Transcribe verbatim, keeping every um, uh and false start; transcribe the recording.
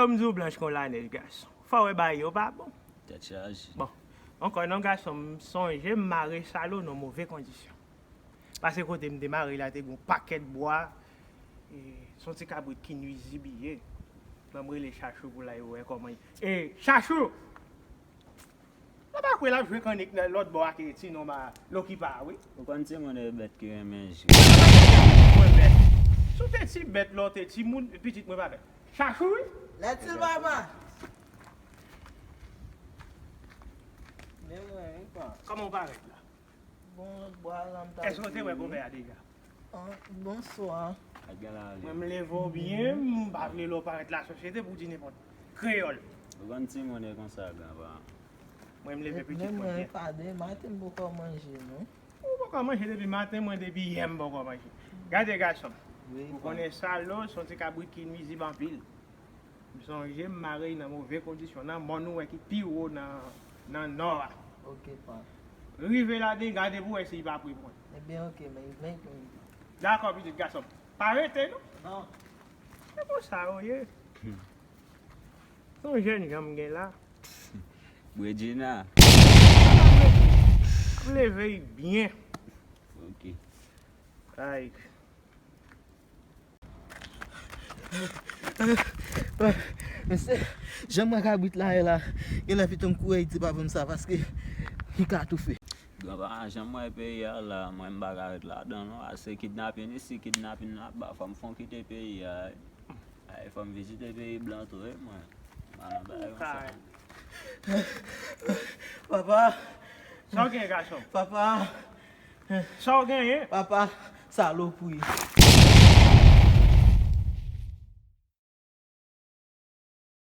M di w blanch kon lanèj, gason. Fò w wè bagay yo pa bon. Tèt chaje. Bon, ankò non, gason, m sonje m mare Salo nan move kondisyon. Pase kote m te mare la te gen yon pakèt bwa. E, se yon ti kabrit ki nwizib li ye. Ban m rele Chachou pou l al wè kòman li. E, Chachou! Ou pa kwè l ap jwe kannik nan lòt bò a ke ti nonm a Lokipa a wi. Ou konn timoun e bèt ki renmen jwe. Mwen bèt. Si w te ti bèt lè w te timoun, pitit mwen pa bèt. Chachou wi. Lèt se papa. Men mwen wi pa. Kòman w parèt la? Bon, lòt bò a la m t ap. Èske w te wè konpè a deja? Bonswa. Mwen m leve w byen, m pa vle lè w parèt lasosyete pou w di nenpòt. Kreyòl. Ou konn timoun e konsa, granpa. Mwen m leve pitit mwen byen. Mwen pa demen maten m poko manje non. Ou poko manje depi maten, mwen depi yè m poko manje. Gade gason m. Ou konnen Salo se yon ti kabrit ki nwizib anpil. M sonje m mare l nan move kondisyon nan mòn ou wè ki pi wo nan nan nò a. Ok pa. Rive ladan gade pou wè si l pa pre pwen. Ebyen ok men men men. Dakò pitit gason m. Pa rete non. Non. Se konsa yo ye. Se yon jèn jan m gen la. Bredjina. Ap leve l byen. Ok. Ay. Mesye, jan m wè kabrit la ye la, genlè pito m kouri Ayiti pa ban m sa paske m ka toufe. Granpa, jan m wè peyi a la, mwen m pa ka ret ladan non. A se kidnapin isi, kidnapin laba, fò m fon kite peyi a. Ay, fò m vizite peyi blan tou wi mwen. M pa nan bagay konsa. Papa. Sa w gen gason? Papa. Sa w genyen? Papa, salopri.